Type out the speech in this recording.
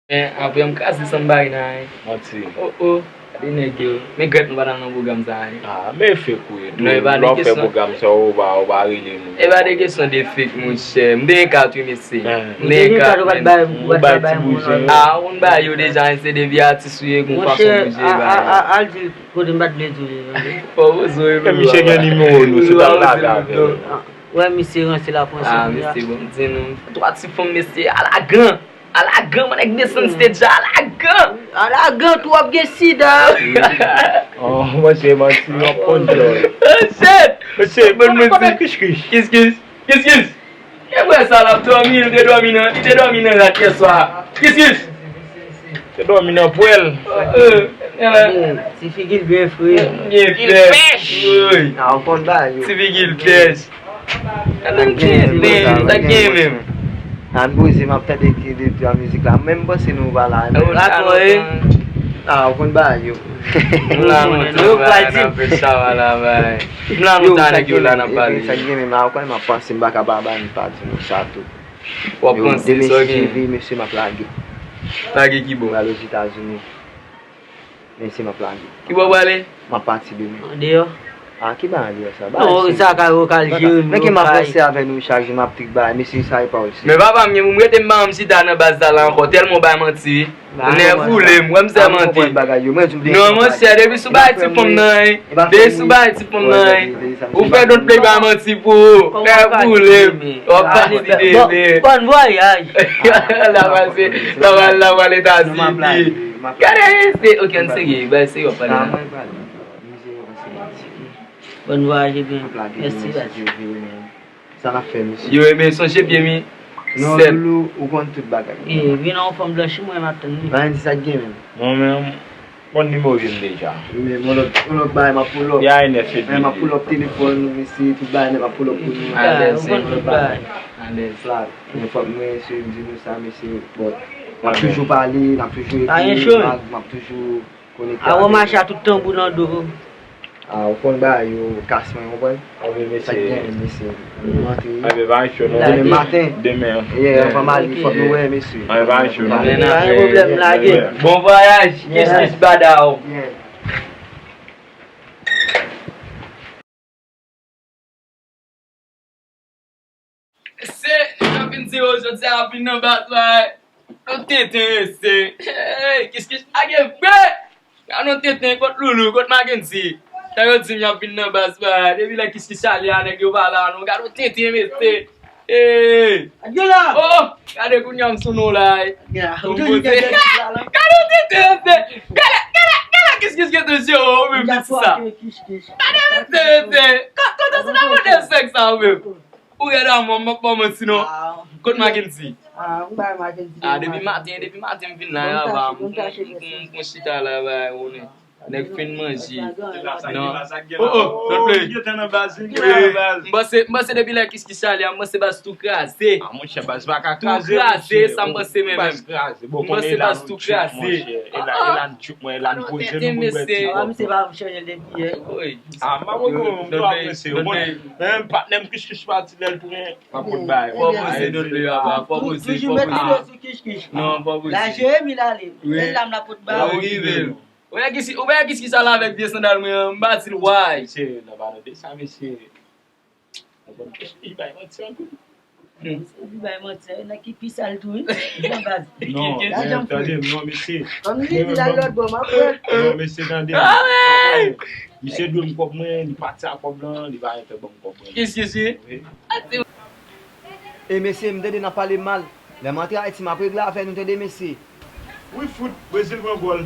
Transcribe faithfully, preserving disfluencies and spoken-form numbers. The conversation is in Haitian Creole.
Men apre m kraze san m bay nan. Manti. Oh, oh. Gade nèg yo. Men Grèt nou pa t al nan pwogram sa a. Ah, men fake ou ye tou. Non, e pa de kesyon. Lè w fè pwogram sa, ou pa, ou pa rele nou. E pa de kesyon de fake, monchè. M te gen kat, wi, mesye. M te gen kat, ou pa t bay, ou pa t bay moun. Ah, ou konn bay yo deja, se depi atis ou ye, gon fason pou jere bagay. Al di l kote m pa t vle di w li, tande. Fò w oze rele. Misye gen nimewo nou, se pa blague avè l. Wè, misye ranse la, pran sa. Ah, mesye, bon, m di nou. Twa ti fanm, mesye, alagan. Alagan, mwen nèk desann stage la, alagan. Alagan, tou w ap gen sida. Oh, monchè, manti, w ap konn djòl. Oh, shit. Mesye, bon, mesye. Kiskis. Kiskis. E frè sa l ap dòmi, li te dòmi nan, li te dòmi nan rad yè swa. Kiskis. Te dòmi nan pwèl. Ti figi l byen fre. Byen fre. Wi. Ah, ou konn bagay yo. Ti figi l pèch. Sa k gen menm? Sa k gen menm? Nan bouzi, m ap tande ki de, de mizik la. Menm panse nou pa la. Ah, ou konn bagay yo. M la nou travay, n ap fè chawala bay. M la nou ta nèg yo la n ap pale. Sa k gen menm la, ou konnen m ap panse m pa ka pa ba n pa di nou sa tou. W ap panse sa w gen. Demen si Dye vle, mesye, m ap lage. Lage ki bò? M prale Ozetazini. Mesye, m ap lage. Ki bò w prale? M ap pati demen. Andeyò? Ah, ki bagay andeyò sa? Non, sa ka yo ka l jere nou. Men ke m ap ranse avè nou chak jou, m ap trik bagay. Mesye, sa e pa osi. Men papa m, gen pou m rete m pa janm chita nan baz sa la ankò, tèlman w bay manti. Nèf boule m, wè m sèmante. Non, monchè, depi sou bay ti fanm nan, depi sou bay ti fanm nan, ou fè don't play bay manti pou ou. Nèf boule m, w ap pati demen. Bon vwayaj. L ap pase, l ap al, l ap al Etazini. Gade, se, ok, ann serye, bay serye w ap pale la. Bon vwayaj, ebyen, mèsi, baz. Sa n ap fè, mesye? Yo, ebyen, sonje byen mi. Non, Loulou, ou konn tout bagay. E, vin an yon fanm blanchi, mwen, m ap tann li. Valentin, sa k gen menm? Mwen menm, konn nimewo m deja. Wi, men yon lòt, yon lòt bagay, m ap pull up. Ya, N F C. M ap pull up telefòn, mesye, tout bagay, m ap pull up pou nou. Alèz, ou konn tout bagay. Alèz. Flag. Men fòk mwen eseye di nou sa, mesye. Bon, n ap toujou pale, n ap toujou ekri, m ap toujou konekte avè nou. Awo mache a tout tanbou nan do. Ah, ou konn bagay yo kas mwen, konprann? Sa k gen, mesye. Nou antre. Demen maten. Demen. Yeah, anvan m ale, fòk nou wè, mesye. Pa gen pwoblèm, lage. Bon vwayaj, kiskis badaw. Se, jan vin di yo, jodi a ap vin nan baz la. Yon tenten, mesye. Hey, kiskis lage vre. Gade yon tenten, kot Loulou, kot Mackenzie. Sa yo di m y ap vin nan baz la. Depi lè kiskis ale a, nèg yo pa la, non. Gade yon tenten, mesye. Hey. Oh, oh. Gade kounye a m sou nou la. Gade yon tenten, mesye. Gade, gade, gade kiskis gen tenten, mesye. Oh, ou menm piti sa. Gade, mesye, mesye. Kote se nan modèl sèks sa, ou menm? Ou rèd a mò, m p ap ba w manti non. Kot Mackenzie? Ah, m bay Mackenzie. Ah, depi maten, depi maten m vin la, ya ba m, m, m, m, m chita la, ba, ou konnen. Nèg fin manje. Non. Oh, oh, don't play. M panse, m panse depi lè kiskis ale a, m panse baz tou kraze. Ah, monchè, baz pa ka kraze, monchè. Tou kraze, sa m panse menm. Baz kraze. M panse baz tou kraze. Elan, elan tchouk mwen, elan poze nou pou bwè ti kòk. Ah, misye pa chanje l depi yè. Ah, m pa konn kòman m dwe apresye yo. Bon, men patnè m kiskis pati lè l tounen. M ap pot bay. Fò poze don le a, fò poze, fò poze. Toujou met li sou kiskis. Non, fò poze. La Jeremi la li. Lè l la m la pot bay. Ou rive. Ou wè kiskis, ou wè kiskis sa la avèk vye sandal mwen an, m pati l way. Mesye, nan pa note sa, mesye. Li bay manti anpil. Li bay manti, nan ki pi sal tou, wi. Jan baz. Non, men tande m, non, mesye. Kòm li di l al lòt bò, m ap wè. Non, mesye, tande m. Misye dwe m kòb mwen, li pati ak kòb lan, li pa janm fè ban m kòb mwen. Kiskis, wi. E mesye, m tande n ap pale mal. Lè m antre Ayiti, m ap regle afè nou, tande, mesye. Wi, fout, Brezil pran gòl.